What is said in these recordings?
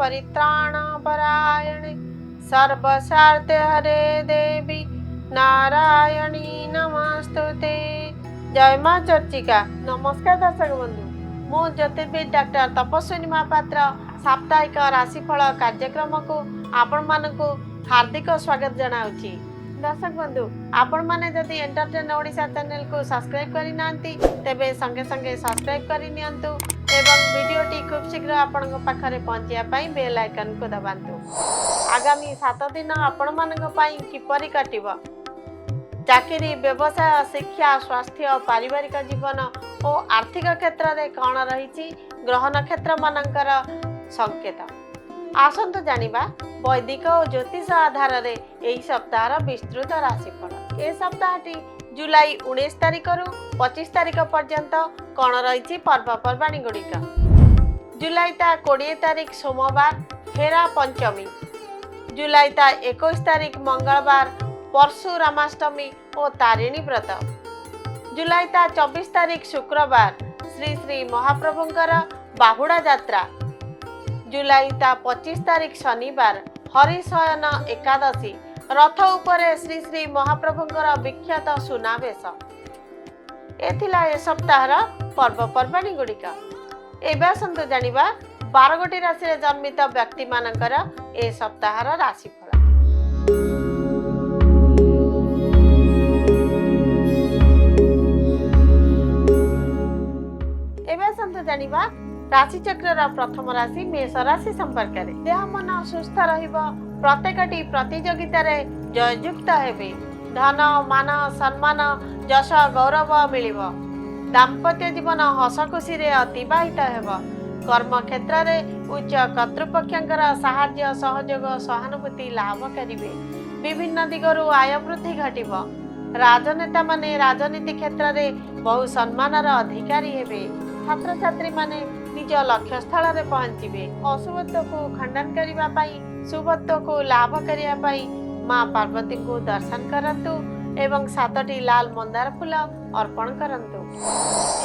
ପରିତ୍ରାଣ ପରାୟଣେ ସର୍ବସ୍ୱାର୍ଥେ ହରେ ଦେବୀ ନାରାୟଣୀ ନମସ୍ତୁତେ। ଜୟ ମା ଚର୍ଚ୍ଚିକା। ନମସ୍କାର ଦର୍ଶକ ବନ୍ଧୁ, ମୁଁ ଜ୍ୟୋତିର୍ବିଦ ଡାକ୍ତର ତପସ୍ୱିନୀ ମହାପାତ୍ର ସାପ୍ତାହିକ ରାଶିଫଳ କାର୍ଯ୍ୟକ୍ରମକୁ ଆପଣମାନଙ୍କୁ ହାର୍ଦ୍ଦିକ ସ୍ୱାଗତ ଜଣାଉଛି। ଦର୍ଶକ ବନ୍ଧୁ, ଆପଣମାନେ ଯଦି ଏଣ୍ଟରଟେନ୍ ଓଡ଼ିଶା ଚ୍ୟାନେଲକୁ ସବସ୍କ୍ରାଇବ୍ କରିନାହାନ୍ତି, ତେବେ ସଙ୍ଗେ ସଙ୍ଗେ ସବସ୍କ୍ରାଇବ୍ କରିନିଅନ୍ତୁ ଏବଂ ଭିଡ଼ିଓଟି ଖୁବ୍ ଶୀଘ୍ର ଆପଣଙ୍କ ପାଖରେ ପହଞ୍ଚିବା ପାଇଁ ବେଲ୍ ଆଇକନ୍କୁ ଦବାନ୍ତୁ। ଆଗାମୀ 7 ଦିନ ଆପଣମାନଙ୍କ ପାଇଁ କିପରି କଟିବ? ଚାକିରି, ବ୍ୟବସାୟ, ଶିକ୍ଷା, ସ୍ୱାସ୍ଥ୍ୟ, ପାରିବାରିକ ଜୀବନ ଓ ଆର୍ଥିକ କ୍ଷେତ୍ରରେ କ'ଣ ରହିଛି ଗ୍ରହ ନକ୍ଷତ୍ରମାନଙ୍କର ସଂକେତ? ଆସନ୍ତୁ ଜାଣିବା ବୈଦିକ ଓ ଜ୍ୟୋତିଷ ଆଧାରରେ ଏହି ସପ୍ତାହର ବିସ୍ତୃତ ରାଶିଫଳ। ଏ ସପ୍ତାହଟି ଜୁଲାଇ 19 ତାରିଖରୁ 25 ତାରିଖ ପର୍ଯ୍ୟନ୍ତ କ'ଣ ରହିଛି ପର୍ବପର୍ବାଣୀ ଗୁଡ଼ିକ? ଜୁଲାଇ ତା 20 ତାରିଖ ସୋମବାର, ହେରା ପଞ୍ଚମୀ। ଜୁଲାଇ ତା 21 ତାରିଖ ମଙ୍ଗଳବାର, ପରଶୁରାମାଷ୍ଟମୀ ଓ ତାରିଣୀ ବ୍ରତ। ଜୁଲାଇ ତା 24 ତାରିଖ ଶୁକ୍ରବାର, ଶ୍ରୀ ଶ୍ରୀ ମହାପ୍ରଭୁଙ୍କର ବାହୁଡ଼ା ଯାତ୍ରା। ଜୁଲାଇ ତା 25 ତାରିଖ ଶନିବାର, ହରିଶୟନ ଏକାଦଶୀ, ରଥ ଉପରେ ଶ୍ରୀ ଶ୍ରୀ ମହାପ୍ରଭୁଙ୍କର ବିଖ୍ୟାତ ସୁନାବେଶ। ଏ ଥିଲା ଏ ସପ୍ତାହର ପର୍ବପର୍ବାଣୀ ଗୁଡ଼ିକ। ଏବେ ଆସନ୍ତୁ ଜାଣିବା 12 ଗୋଟି ରାଶିରେ ଜନ୍ମିତ ବ୍ୟକ୍ତିମାନଙ୍କର ଏ ସପ୍ତାହର ରାଶିଫଳ। ଏବେ ଆସନ୍ତୁ ଜାଣିବା ରାଶିଚକ୍ରର ପ୍ରଥମ ରାଶି ମେଷ ରାଶି ସମ୍ପର୍କରେ। ଦେହ ମନ ସୁସ୍ଥ ରହିବ। ପ୍ରତ୍ୟେକଟି ପ୍ରତିଯୋଗିତାରେ ଜୟଯୁକ୍ତ ହେବେ। ଧନ, ମାନ, ସମ୍ମାନ, ଯଶ, ଗୌରବ ମିଳିବ। ଦାମ୍ପତ୍ୟ ଜୀବନ ହସ ଖୁସିରେ ଅତିବାହିତ ହେବ। କର୍ମକ୍ଷେତ୍ରରେ ଉଚ୍ଚ କର୍ତ୍ତୃପକ୍ଷଙ୍କର ସାହାଯ୍ୟ, ସହଯୋଗ, ସହାନୁଭୂତି ଲାଭ କରିବେ। ବିଭିନ୍ନ ଦିଗରୁ ଆୟ ବୃଦ୍ଧି ଘଟିବ। ରାଜନେତାମାନେ ରାଜନୀତି କ୍ଷେତ୍ରରେ ବହୁ ସମ୍ମାନର ଅଧିକାରୀ ହେବେ। ଛାତ୍ରଛାତ୍ରୀମାନେ ନିଜ ଲକ୍ଷ୍ୟସ୍ଥଳରେ ପହଞ୍ଚିବେ। ଅଶୁଭତ୍ୱକୁ ଖଣ୍ଡନ କରିବା ପାଇଁ, ଶୁଭତ୍ୱକୁ ଲାଭ କରିବା ପାଇଁ ମା ପାର୍ବତୀଙ୍କୁ ଦର୍ଶନ କରନ୍ତୁ ଏବଂ ସାତଟି ଲାଲ ମନ୍ଦାର ଫୁଲ ଅର୍ପଣ କରନ୍ତୁ।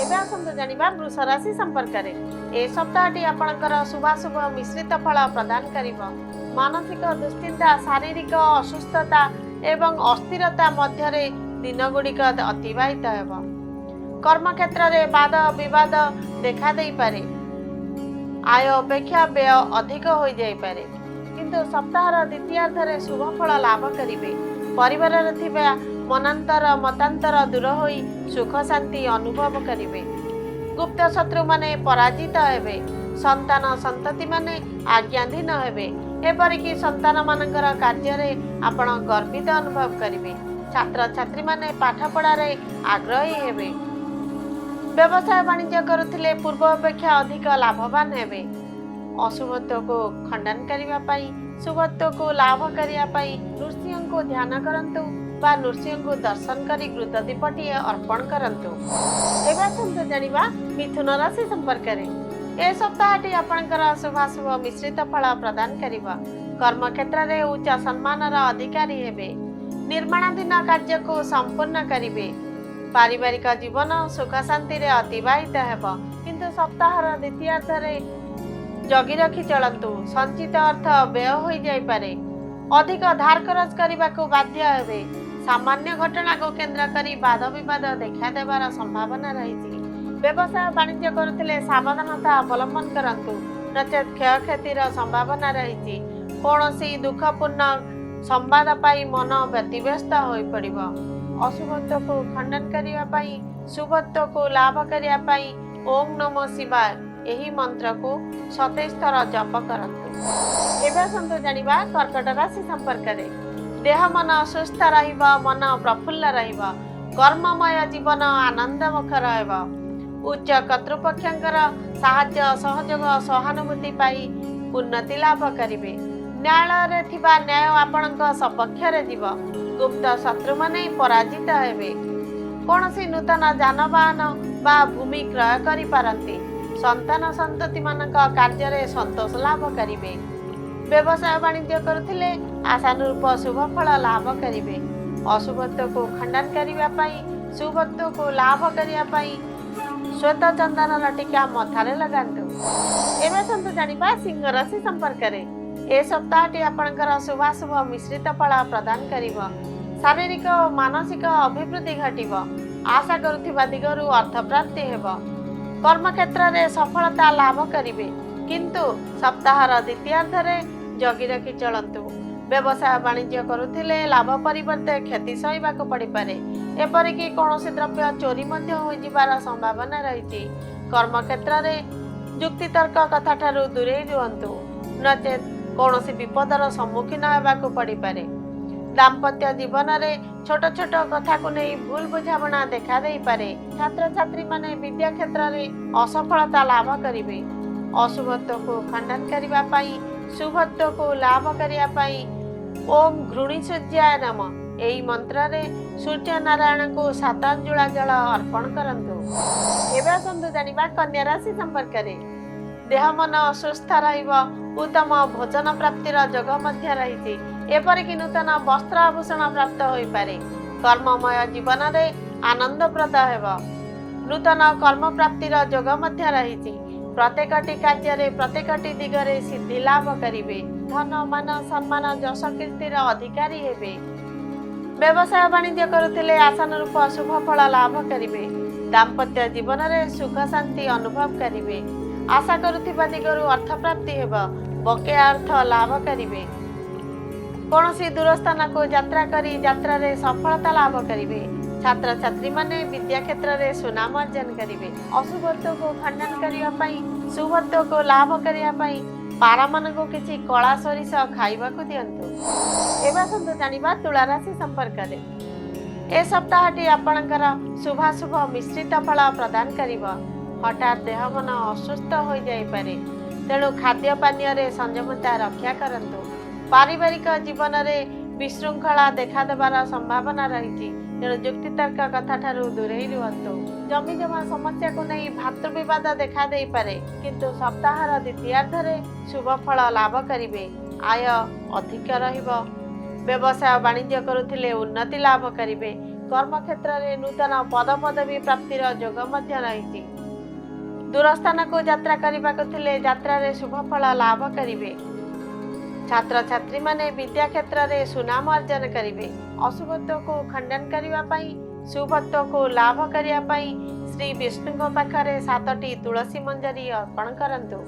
ଏବେ ଆସନ୍ତୁ ଜାଣିବା ବୃଷ ରାଶି ସମ୍ପର୍କରେ। ଏ ସପ୍ତାହଟି ଆପଣଙ୍କର ଶୁଭାଶୁଭ ମିଶ୍ରିତ ଫଳ ପ୍ରଦାନ କରିବ। ମାନସିକ ଦୁଶ୍ଚିନ୍ତା, ଶାରୀରିକ ଅସୁସ୍ଥତା ଏବଂ ଅସ୍ଥିରତା ମଧ୍ୟରେ ଦିନଗୁଡ଼ିକ ଅତିବାହିତ ହେବ। କର୍ମକ୍ଷେତ୍ରରେ ବାଦ ବିବାଦ ଦେଖା ଦେଇପାରେ। ଆୟ ଅପେକ୍ଷା ବ୍ୟୟ ଅଧିକ ହୋଇଯାଇପାରେ, କିନ୍ତୁ ସପ୍ତାହର ଦ୍ୱିତୀୟାର୍ଦ୍ଧରେ ଶୁଭ ଫଳ ଲାଭ କରିବେ। ପରିବାରରେ ଥିବା ମନାନ୍ତର, ମତାନ୍ତର ଦୂର ହୋଇ ସୁଖ ଶାନ୍ତି ଅନୁଭବ କରିବେ। ଗୁପ୍ତ ଶତ୍ରୁମାନେ ପରାଜିତ ହେବେ। ସନ୍ତାନ ସନ୍ତତିମାନେ ଆଜ୍ଞାଧୀନ ହେବେ। ଏପରିକି ସନ୍ତାନମାନଙ୍କର କାର୍ଯ୍ୟରେ ଆପଣ ଗର୍ବିତ ଅନୁଭବ କରିବେ। ଛାତ୍ରଛାତ୍ରୀମାନେ ପାଠପଢ଼ାରେ ଆଗ୍ରହୀ ହେବେ। ବ୍ୟବସାୟ ବାଣିଜ୍ୟ କରୁଥିଲେ ପୂର୍ବ ଅପେକ୍ଷା ଅଧିକ ଲାଭବାନ ହେବେ। ଅଶୁଭତ୍ୱକୁ ଖଣ୍ଡନ କରିବା ପାଇଁ, ଶୁଭତ୍ୱକୁ ଲାଭ କରିବା ପାଇଁ ନୃସିଂହଙ୍କୁ ଧ୍ୟାନ କରନ୍ତୁ ବା ନୃସିଂହଙ୍କୁ ଦର୍ଶନ କରି ଘୃତ ଦୀପଟିଏ ଅର୍ପଣ କରନ୍ତୁ। ଏବେ ଆସନ୍ତୁ ଜାଣିବା ମିଥୁନ ରାଶି ସମ୍ପର୍କରେ। ଏ ସପ୍ତାହଟି ଆପଣଙ୍କର ଶୁଭାଶୁଭ ମିଶ୍ରିତ ଫଳ ପ୍ରଦାନ କରିବ। କର୍ମକ୍ଷେତ୍ରରେ ଉଚ୍ଚ ସମ୍ମାନର ଅଧିକାରୀ ହେବେ। ନିର୍ମାଣାଧୀନ କାର୍ଯ୍ୟକୁ ସମ୍ପୂର୍ଣ୍ଣ କରିବେ। ପାରିବାରିକ ଜୀବନ ସୁଖ ଶାନ୍ତିରେ ଅତିବାହିତ ହେବ, କିନ୍ତୁ ସପ୍ତାହର ଦ୍ୱିତୀୟାର୍ଦ୍ଧରେ ଜଗି ରଖି ଚଳନ୍ତୁ। ସଞ୍ଚିତ ଅର୍ଥ ବ୍ୟୟ ହୋଇଯାଇପାରେ। ଅଧିକ ଧାର କରଜ କରିବାକୁ ବାଧ୍ୟ ହେବେ। ସାମାନ୍ୟ ଘଟଣାକୁ କେନ୍ଦ୍ର କରି ବାଦ ବିବାଦ ଦେଖା ଦେବାର ସମ୍ଭାବନା ରହିଛି। ବ୍ୟବସାୟ ବାଣିଜ୍ୟ କରୁଥିଲେ ସାବଧାନତା ଅବଲମ୍ବନ କରନ୍ତୁ, ନଚେତ୍ କ୍ଷୟକ୍ଷତିର ସମ୍ଭାବନା ରହିଛି। କୌଣସି ଦୁଃଖପୂର୍ଣ୍ଣ ସମ୍ବାଦ ପାଇ ମନ ବ୍ୟତିବ୍ୟସ୍ତ ହୋଇପଡ଼ିବ। ଅଶୁଭତ୍ୱକୁ ଖଣ୍ଡନ କରିବା ପାଇଁ, ଶୁଭତ୍ୱକୁ ଲାଭ କରିବା ପାଇଁ ଓಂ ନମଃ ଶିବାୟ ଏହି ମନ୍ତ୍ରକୁ 27 ଥର ଜପ କରନ୍ତୁ। ଏବେ ଆସନ୍ତୁ ଜାଣିବା କର୍କଟ ରାଶି ସମ୍ପର୍କରେ। ଦେହ ମନ ସୁସ୍ଥ ରହିବ। ମନ ପ୍ରଫୁଲ୍ଲ ରହିବ। କର୍ମମୟ ଜୀବନ ଆନନ୍ଦମୁଖର ହେବ। ଉଚ୍ଚ କର୍ତ୍ତୃପକ୍ଷଙ୍କର ସାହାଯ୍ୟ, ସହଯୋଗ, ସହାନୁଭୂତି ପାଇ ଉନ୍ନତି ଲାଭ କରିବେ। ନ୍ୟାୟାଳୟରେ ଥିବା ନ୍ୟାୟ ଆପଣଙ୍କ ସପକ୍ଷରେ ଯିବ। ଗୁପ୍ତ ଶତ୍ରୁମାନେ ପରାଜିତ ହେବେ। କୌଣସି ନୂତନ ଯାନବାହନ ବା ଭୂମି କ୍ରୟ କରିପାରନ୍ତି। ସନ୍ତାନ ସନ୍ତତିମାନଙ୍କ କାର୍ଯ୍ୟରେ ସନ୍ତୋଷ ଲାଭ କରିବେ। ବ୍ୟବସାୟ ବାଣିଜ୍ୟ କରୁଥିଲେ ଆଶାନୁରୂପ ଶୁଭ ଫଳ ଲାଭ କରିବେ। ଅଶୁଭତ୍ୱକୁ ଖଣ୍ଡନ କରିବା ପାଇଁ, ଶୁଭତ୍ୱକୁ ଲାଭ କରିବା ପାଇଁ ଶ୍ୱେତ ଚନ୍ଦନର ଟୀକା ମଥାରେ ଲଗାନ୍ତୁ। ଏବେ ଆସନ୍ତୁ ଜାଣିବା ସିଂହ ରାଶି ସମ୍ପର୍କରେ। ଏ ସପ୍ତାହଟି ଆପଣଙ୍କର ଶୁଭାଶୁଭ ମିଶ୍ରିତ ଫଳ ପ୍ରଦାନ କରିବ। ଶାରୀରିକ ଓ ମାନସିକ ଅଭିବୃଦ୍ଧି ଘଟିବ। ଆଶା କରୁଥିବା ଦିଗରୁ ଅର୍ଥ ପ୍ରାପ୍ତି ହେବ। କର୍ମକ୍ଷେତ୍ରରେ ସଫଳତା ଲାଭ କରିବେ, କିନ୍ତୁ ସପ୍ତାହର ଦ୍ୱିତୀୟାର୍ଦ୍ଧରେ ଜଗି ରଖି ଚଳନ୍ତୁ। ବ୍ୟବସାୟ ବାଣିଜ୍ୟ କରୁଥିଲେ ଲାଭ ପରିବର୍ତ୍ତେ କ୍ଷତି ସହିବାକୁ ପଡ଼ିପାରେ। ଏପରିକି କୌଣସି ଦ୍ରବ୍ୟ ଚୋରି ମଧ୍ୟ ହୋଇଯିବାର ସମ୍ଭାବନା ରହିଛି। କର୍ମକ୍ଷେତ୍ରରେ ଯୁକ୍ତିତର୍କ କଥାଠାରୁ ଦୂରେଇ ରୁହନ୍ତୁ, ନଚେତ୍ କୌଣସି ବିପଦର ସମ୍ମୁଖୀନ ହେବାକୁ ପଡ଼ିପାରେ। ଦାମ୍ପତ୍ୟ ଜୀବନରେ ଛୋଟ ଛୋଟ କଥାକୁ ନେଇ ଭୁଲ ବୁଝାମଣା ଦେଖା ଦେଇପାରେ। ଛାତ୍ରଛାତ୍ରୀମାନେ ବିଦ୍ୟା କ୍ଷେତ୍ରରେ ଅସଫଳତା ଲାଭ କରିବେ। ଅଶୁଭତ୍ୱକୁ ଖଣ୍ଡନ କରିବା ପାଇଁ, ଶୁଭତ୍ୱକୁ ଲାଭ କରିବା ପାଇଁ ଓମ୍ ଘୃଣୀ ସୂର୍ଯ୍ୟାୟ ନମ ଏହି ମନ୍ତ୍ରରେ ସୂର୍ଯ୍ୟ ନାରାୟଣଙ୍କୁ 7 ଅଞ୍ଜୁଳା ଜଳ ଅର୍ପଣ କରନ୍ତୁ। ଏବେ ଆସନ୍ତୁ ଜାଣିବା କନ୍ୟା ରାଶି ସମ୍ପର୍କରେ। ଦେହ ମନ ସୁସ୍ଥ ରହିବ। ଉତ୍ତମ ଭୋଜନ ପ୍ରାପ୍ତିର ଯୋଗ ମଧ୍ୟ ରହିଛି। ଏପରିକି ନୂତନ ବସ୍ତ୍ର ଆଭୂଷଣ ପ୍ରାପ୍ତ ହୋଇପାରେ। କର୍ମମୟ ଜୀବନରେ ଆନନ୍ଦପ୍ରଦ ହେବ। ନୂତନ କର୍ମ ପ୍ରାପ୍ତିର ଯୋଗ ମଧ୍ୟ ରହିଛି। ପ୍ରତ୍ୟେକଟି କାର୍ଯ୍ୟରେ ପ୍ରତ୍ୟେକଟି ଦିଗରେ ସିଦ୍ଧି ଲାଭ କରିବେ। ଧନ, ମାନ, ସମ୍ମାନ, ଯଶ, କୀର୍ତ୍ତିର ଅଧିକାରୀ ହେବେ। ବ୍ୟବସାୟ ବାଣିଜ୍ୟ କରୁଥିଲେ ଆଶାନୁରୂପ ଶୁଭ ଫଳ ଲାଭ କରିବେ। ଦାମ୍ପତ୍ୟ ଜୀବନରେ ସୁଖ ଶାନ୍ତି ଅନୁଭବ କରିବେ। ଆଶା କରୁଥିବା ଦିଗରୁ ଅର୍ଥ ପ୍ରାପ୍ତି ହେବ। ବକେୟା ଅର୍ଥ ଲାଭ କରିବେ। କୌଣସି ଦୂର ସ୍ଥାନକୁ ଯାତ୍ରା କରି ଯାତ୍ରାରେ ସଫଳତା ଲାଭ କରିବେ। ଛାତ୍ରଛାତ୍ରୀମାନେ ବିଦ୍ୟା କ୍ଷେତ୍ରରେ ସୁନାମ ଅର୍ଜନ କରିବେ। ଅଶୁଭତ୍ୱକୁ ଖଣ୍ଡନ କରିବା ପାଇଁ, ଶୁଭତ୍ୱକୁ ଲାଭ କରିବା ପାଇଁ ପାରାମାନଙ୍କୁ କିଛି କଳା ସୋରିଷ ଖାଇବାକୁ ଦିଅନ୍ତୁ। ଏବେ ଆସନ୍ତୁ ଜାଣିବା ତୁଳା ରାଶି ସମ୍ପର୍କରେ। ଏ ସପ୍ତାହଟି ଆପଣଙ୍କର ଶୁଭାଶୁଭ ମିଶ୍ରିତ ଫଳ ପ୍ରଦାନ କରିବ। ହଠାତ୍ ଦେହ ମନ ଅସୁସ୍ଥ ହୋଇଯାଇପାରେ, ତେଣୁ ଖାଦ୍ୟ ପାନୀୟରେ ସଂଯମତା ରକ୍ଷା କରନ୍ତୁ। ପାରିବାରିକ ଜୀବନରେ ବିଶୃଙ୍ଖଳା ଦେଖାଦେବାର ସମ୍ଭାବନା ରହିଛି, ତେଣୁ ଯୁକ୍ତିତର୍କ କଥାଠାରୁ ଦୂରେଇ ରୁହନ୍ତୁ। ଜମି ଜମା ସମସ୍ୟାକୁ ନେଇ ଭାତୃବିବାଦ ଦେଖା ଦେଇପାରେ, କିନ୍ତୁ ସପ୍ତାହର ଦ୍ୱିତୀୟାର୍ଦ୍ଧରେ ଶୁଭ ଫଳ ଲାଭ କରିବେ। ଆୟ ଅଧିକ ରହିବ। ବ୍ୟବସାୟ ବାଣିଜ୍ୟ କରୁଥିଲେ ଉନ୍ନତି ଲାଭ କରିବେ। କର୍ମକ୍ଷେତ୍ରରେ ନୂତନ ପଦପଦବୀ ପ୍ରାପ୍ତିର ଯୋଗ ମଧ୍ୟ ରହିଛି। ଦୂର ସ୍ଥାନକୁ ଯାତ୍ରା କରିବାକୁ ଥିଲେ ଯାତ୍ରାରେ ଶୁଭ ଫଳ ଲାଭ କରିବେ। ଛାତ୍ରଛାତ୍ରୀମାନେ ବିଦ୍ୟା କ୍ଷେତ୍ରରେ ସୁନାମ ଅର୍ଜନ କରିବେ। ଅଶୁଭତ୍ୱକୁ ଖଣ୍ଡନ କରିବା ପାଇଁ, ଶୁଭତ୍ୱକୁ ଲାଭ କରିବା ପାଇଁ ଶ୍ରୀ ବିଷ୍ଣୁଙ୍କ ପାଖରେ 7ଟି ତୁଳସୀ ମଞ୍ଜରୀ ଅର୍ପଣ କରନ୍ତୁ।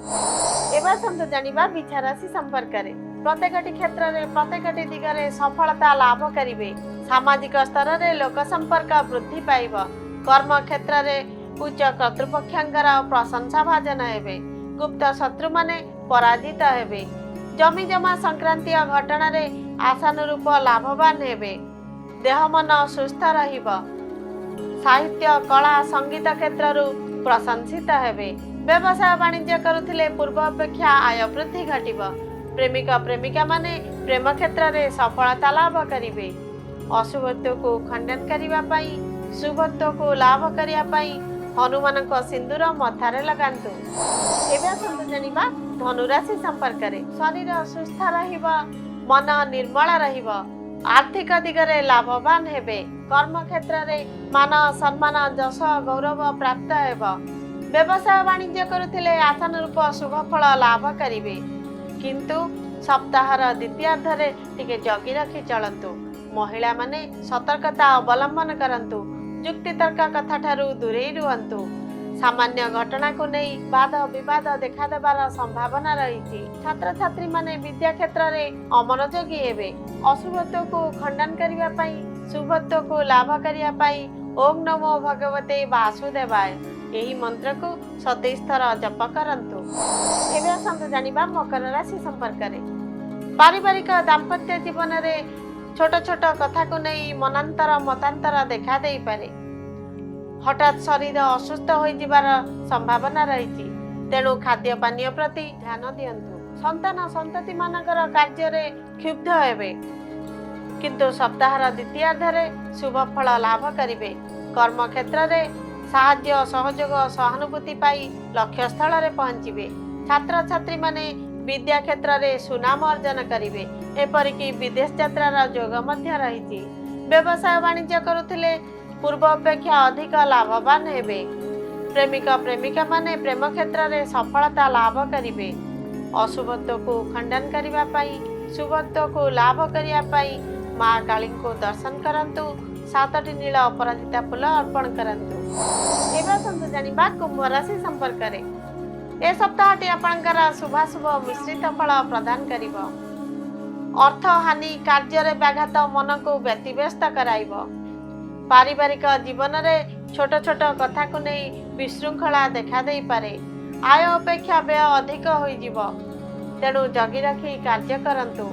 ଏବେ ଆସନ୍ତୁ ଜାଣିବା ବିଛା ରାଶି ସମ୍ପର୍କରେ। ପ୍ରତ୍ୟେକଟି କ୍ଷେତ୍ରରେ ପ୍ରତ୍ୟେକଟି ଦିଗରେ ସଫଳତା ଲାଭ କରିବେ। ସାମାଜିକ ସ୍ତରରେ ଲୋକ ସମ୍ପର୍କ ବୃଦ୍ଧି ପାଇବ। କର୍ମ କ୍ଷେତ୍ରରେ ଉଚ୍ଚ କର୍ତ୍ତୃପକ୍ଷଙ୍କର ପ୍ରଶଂସା ଭାଜନ ହେବେ। ଗୁପ୍ତ ଶତ୍ରୁମାନେ ପରାଜିତ ହେବେ। ଜମି ଜମା ସଂକ୍ରାନ୍ତୀୟ ଘଟଣାରେ ଆଶାନୁରୂପ ଲାଭବାନ ହେବେ। ଦେହ ମନ ସୁସ୍ଥ ରହିବ। ସାହିତ୍ୟ, କଳା, ସଙ୍ଗୀତ କ୍ଷେତ୍ରରୁ ପ୍ରଶଂସିତ ହେବେ। ବ୍ୟବସାୟ ବାଣିଜ୍ୟ କରୁଥିଲେ ପୂର୍ବ ଅପେକ୍ଷା ଆୟ ବୃଦ୍ଧି ଘଟିବ। ପ୍ରେମିକ ପ୍ରେମିକାମାନେ ପ୍ରେମ କ୍ଷେତ୍ରରେ ସଫଳତା ଲାଭ କରିବେ। ଅଶୁଭତ୍ୱକୁ ଖଣ୍ଡନ କରିବା ପାଇଁ, ଶୁଭତ୍ୱକୁ ଲାଭ କରିବା ପାଇଁ ହନୁମାନଙ୍କ ସିନ୍ଦୁର ମଥାରେ ଲଗାନ୍ତୁ। ଏବେ ଆସନ୍ତୁ ଜାଣିବା ଧନୁରାଶି ସମ୍ପର୍କରେ। ଶରୀର ସୁସ୍ଥ ରହିବ, ମନ ନିର୍ମଳ ରହିବ। ଆର୍ଥିକ ଦିଗରେ ଲାଭବାନ ହେବେ। କର୍ମକ୍ଷେତ୍ରରେ ମାନ, ସମ୍ମାନ, ଯଶ, ଗୌରବ ପ୍ରାପ୍ତ ହେବ। ବ୍ୟବସାୟ ବାଣିଜ୍ୟ କରୁଥିଲେ ଆଶାନୁରୂପ ଶୁଭ ଫଳ ଲାଭ କରିବେ, କିନ୍ତୁ ସପ୍ତାହର ଦ୍ୱିତୀୟାର୍ଦ୍ଧରେ ଟିକେ ଜଗି ରଖି ଚଳନ୍ତୁ। ମହିଳାମାନେ ସତର୍କତା ଅବଲମ୍ବନ କରନ୍ତୁ। ଯୁକ୍ତିତର୍କ କଥାଠାରୁ ଦୂରେଇ ରୁହନ୍ତୁ। ସାମାନ୍ୟ ଘଟଣାକୁ ନେଇ ବାଦ ବିବାଦ ଦେଖାଦେବାର ସମ୍ଭାବନା ରହିଛି। ଛାତ୍ରଛାତ୍ରୀମାନେ ବିଦ୍ୟା କ୍ଷେତ୍ରରେ ଅମନୋଯୋଗୀ ହେବେ। ଅଶୁଭତ୍ୱକୁ ଖଣ୍ଡନ କରିବା ପାଇଁ, ଶୁଭତ୍ୱକୁ ଲାଭ କରିବା ପାଇଁ ଓମ୍ ନମୋ ଭଗବତେ ବାସୁଦେବାୟ ଏହି ମନ୍ତ୍ରକୁ 27 ଥର ଜପ କରନ୍ତୁ। ଏବେ ଆସନ୍ତୁ ଜାଣିବା ମକର ରାଶି ସମ୍ପର୍କରେ। ପାରିବାରିକ ଦାମ୍ପତ୍ୟ ଜୀବନରେ ଛୋଟ ଛୋଟ କଥାକୁ ନେଇ ମନାନ୍ତର ମତାନ୍ତର ଦେଖା ଦେଇପାରେ। ହଠାତ୍ ଶରୀର ଅସୁସ୍ଥ ହୋଇଯିବାର ସମ୍ଭାବନା ରହିଛି, ତେଣୁ ଖାଦ୍ୟ ପାନୀୟ ପ୍ରତି ଧ୍ୟାନ ଦିଅନ୍ତୁ। ସନ୍ତାନ ସନ୍ତତିମାନଙ୍କର କାର୍ଯ୍ୟରେ କ୍ଷୁବ୍ଧ ହେବେ, କିନ୍ତୁ ସପ୍ତାହର ଦ୍ୱିତୀୟାର୍ଦ୍ଧରେ ଶୁଭ ଫଳ ଲାଭ କରିବେ। କର୍ମକ୍ଷେତ୍ରରେ ସାହାଯ୍ୟ, ସହଯୋଗ, ସହାନୁଭୂତି ପାଇ ଲକ୍ଷ୍ୟସ୍ଥଳରେ ପହଞ୍ଚିବେ। ଛାତ୍ରଛାତ୍ରୀମାନେ ବିଦ୍ୟା କ୍ଷେତ୍ରରେ ସୁନାମ ଅର୍ଜନ କରିବେ। ଏପରିକି ବିଦେଶ ଯାତ୍ରାର ଯୋଗ ମଧ୍ୟ ରହିଛି। ବ୍ୟବସାୟ ବାଣିଜ୍ୟ କରୁଥିଲେ ପୂର୍ବ ଅପେକ୍ଷା ଅଧିକ ଲାଭବାନ ହେବେ। ପ୍ରେମିକ ପ୍ରେମିକାମାନେ ପ୍ରେମ କ୍ଷେତ୍ରରେ ସଫଳତା ଲାଭ କରିବେ। ଅଶୁଭତ୍ୱକୁ ଖଣ୍ଡନ କରିବା ପାଇଁ, ଶୁଭତ୍ୱକୁ ଲାଭ କରିବା ପାଇଁ ମା କାଳୀଙ୍କୁ ଦର୍ଶନ କରନ୍ତୁ। 7ଟି ନୀଳ ଅପରାଜିତା ଫୁଲ ଅର୍ପଣ କରନ୍ତୁ। ଏବେ ଆସନ୍ତୁ ଜାଣିବା କୁମ୍ଭ ରାଶି ସମ୍ପର୍କରେ। ଏ ସପ୍ତାହଟି ଆପଣଙ୍କର ଶୁଭାଶୁଭ ମିଶ୍ରିତ ଫଳ ପ୍ରଦାନ କରିବ। ଅର୍ଥ ହାନି, କାର୍ଯ୍ୟରେ ବ୍ୟାଘାତ ମନକୁ ବ୍ୟତିବ୍ୟସ୍ତ କରାଇବ। ପାରିବାରିକ ଜୀବନରେ ଛୋଟ ଛୋଟ କଥାକୁ ନେଇ ବିଶୃଙ୍ଖଳା ଦେଖା ଦେଇପାରେ। ଆୟ ଅପେକ୍ଷା ବ୍ୟୟ ଅଧିକ ହୋଇଯିବ, ତେଣୁ ଜଗି ରଖି କାର୍ଯ୍ୟ କରନ୍ତୁ।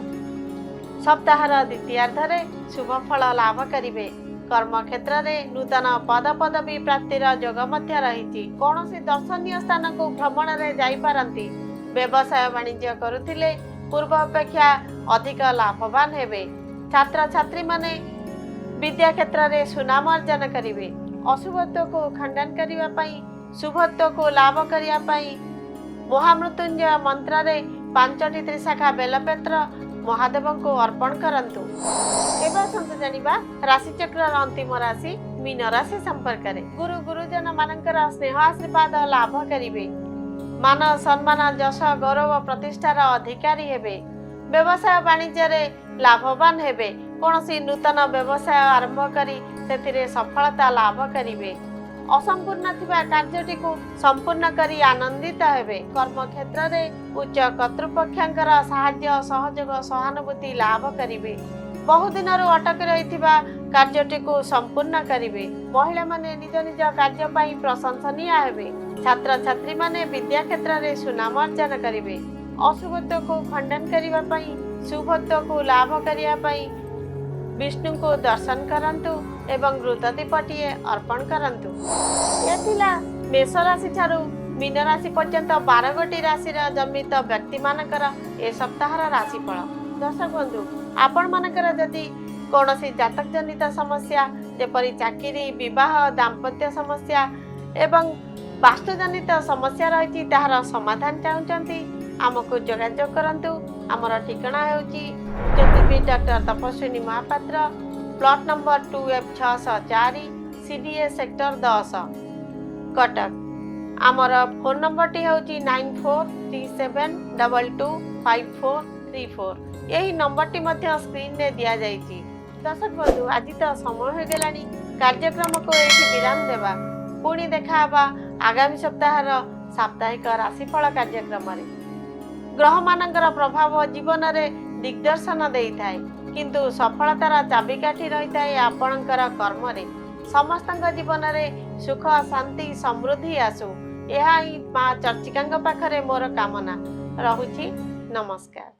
ସପ୍ତାହର ଦ୍ୱିତୀୟାର୍ଦ୍ଧରେ ଶୁଭ ଫଳ ଲାଭ କରିବେ। କର୍ମକ୍ଷେତ୍ରରେ ନୂତନ ପଦପଦବୀ ପ୍ରାପ୍ତିର ଯୋଗ ମଧ୍ୟ ରହିଛି। କୌଣସି ଦର୍ଶନୀୟ ସ୍ଥାନକୁ ଭ୍ରମଣରେ ଯାଇପାରନ୍ତି। ବ୍ୟବସାୟ ବାଣିଜ୍ୟ କରୁଥିଲେ ପୂର୍ବ ଅପେକ୍ଷା ଅଧିକ ଲାଭବାନ ହେବେ। ଛାତ୍ରଛାତ୍ରୀମାନେ ବିଦ୍ୟା କ୍ଷେତ୍ରରେ ସୁନାମ ଅର୍ଜନ କରିବେ। ଅଶୁଭତ୍ୱକୁ ଖଣ୍ଡନ କରିବା ପାଇଁ, ଶୁଭତ୍ୱକୁ ଲାଭ କରିବା ପାଇଁ ମହାମୃତ୍ୟୁଞ୍ଜୟ ମନ୍ତ୍ରରେ 5ଟି ତ୍ରିଶାଖା ବେଲପତ୍ର ମହାଦେବଙ୍କୁ ଅର୍ପଣ କରନ୍ତୁ। ଏବେ ଆସନ୍ତୁ ଜାଣିବା ରାଶିଚକ୍ରର ଅନ୍ତିମ ରାଶି ମୀନ ରାଶି ସମ୍ପର୍କରେ। ଗୁରୁ ଗୁରୁଜନ ମାନଙ୍କର ସ୍ନେହ ଆଶୀର୍ବାଦ ଲାଭ କରିବେ। ମାନ ସମ୍ମାନ, ଯଶ, ଗୌରବ, ପ୍ରତିଷ୍ଠାର ଅଧିକାରୀ ହେବେ। ବ୍ୟବସାୟ ବାଣିଜ୍ୟରେ ଲାଭବାନ ହେବେ। କୌଣସି ନୂତନ ବ୍ୟବସାୟ ଆରମ୍ଭ କରି ସେଥିରେ ସଫଳତା ଲାଭ କରିବେ। ଅସମ୍ପୂର୍ଣ୍ଣ ଥିବା କାର୍ଯ୍ୟଟିକୁ ସମ୍ପୂର୍ଣ୍ଣ କରି ଆନନ୍ଦିତ ହେବେ। କର୍ମକ୍ଷେତ୍ରରେ ଉଚ୍ଚ କର୍ତ୍ତୃପକ୍ଷଙ୍କର ସାହାଯ୍ୟ, ସହଯୋଗ, ସହାନୁଭୂତି ଲାଭ କରିବେ। ବହୁଦିନରୁ ଅଟକି ରହିଥିବା କାର୍ଯ୍ୟଟିକୁ ସମ୍ପୂର୍ଣ୍ଣ କରିବେ। ମହିଳାମାନେ ନିଜ ନିଜ କାର୍ଯ୍ୟ ପାଇଁ ପ୍ରଶଂସନୀୟ ହେବେ। ଛାତ୍ରଛାତ୍ରୀମାନେ ବିଦ୍ୟା କ୍ଷେତ୍ରରେ ସୁନାମ ଅର୍ଜନ କରିବେ। ଅଶୁଭତ୍ୱକୁ ଖଣ୍ଡନ କରିବା ପାଇଁ, ଶୁଭତ୍ୱକୁ ଲାଭ କରିବା ପାଇଁ ବିଷ୍ଣୁଙ୍କୁ ଦର୍ଶନ କରନ୍ତୁ ଏବଂ ଘୃତଦୀପଟିଏ ଅର୍ପଣ କରନ୍ତୁ। ଏ ଥିଲା ମେଷ ରାଶି ଠାରୁ ମୀନ ରାଶି ପର୍ଯ୍ୟନ୍ତ 12 ଗୋଟି ରାଶିର ଜନ୍ମିତ ବ୍ୟକ୍ତିମାନଙ୍କର ଏ ସପ୍ତାହର ରାଶିଫଳ। ଦର୍ଶକ ବନ୍ଧୁ, ଆପଣମାନଙ୍କର ଯଦି କୌଣସି ଜାତକ ଜନିତ ସମସ୍ୟା, ଯେପରି ଚାକିରି, ବିବାହ, ଦାମ୍ପତ୍ୟ ସମସ୍ୟା ଏବଂ ବାସ୍ତୁଜନିତ ସମସ୍ୟା ରହିଛି, ତାହାର ସମାଧାନ ଚାହୁଁଛନ୍ତି, ଆମକୁ ଯୋଗାଯୋଗ କରନ୍ତୁ। ଆମର ଠିକଣା ହେଉଛି ଜ୍ୟୋତିର୍ବିଦ doctor Tapaswini Mohapatra, plot number 2F 604, CDA sector 10, Cuttack. ଆମର ଫୋନ୍ ନମ୍ବରଟି ହେଉଛି 9437225434। ଏହି ନମ୍ବରଟି ମଧ୍ୟ ସ୍କ୍ରିନରେ ଦିଆଯାଇଛି। ଦର୍ଶକ ବନ୍ଧୁ, ଆଜି ତ ସମୟ ହୋଇଗଲାଣି, କାର୍ଯ୍ୟକ୍ରମକୁ ଏଇଠି ବିରାମ ଦେବା। ପୁଣି ଦେଖା ହେବା ଆଗାମୀ ସପ୍ତାହର ସାପ୍ତାହିକ ରାଶିଫଳ କାର୍ଯ୍ୟକ୍ରମରେ। ଗ୍ରହମାନଙ୍କର ପ୍ରଭାବ ଜୀବନରେ ଦିଗ୍ଦର୍ଶନ ଦେଇଥାଏ, କିନ୍ତୁ ସଫଳତାର ଚାବିକାଠି ରହିଥାଏ ଆପଣଙ୍କର କର୍ମରେ। ସମସ୍ତଙ୍କ ଜୀବନରେ ସୁଖ, ଶାନ୍ତି, ସମୃଦ୍ଧି ଆସୁ, ଏହା ହିଁ ମା ଚର୍ଚ୍ଚିକାଙ୍କ ପାଖରେ ମୋର କାମନା ରହୁଛି। ନମସ୍କାର।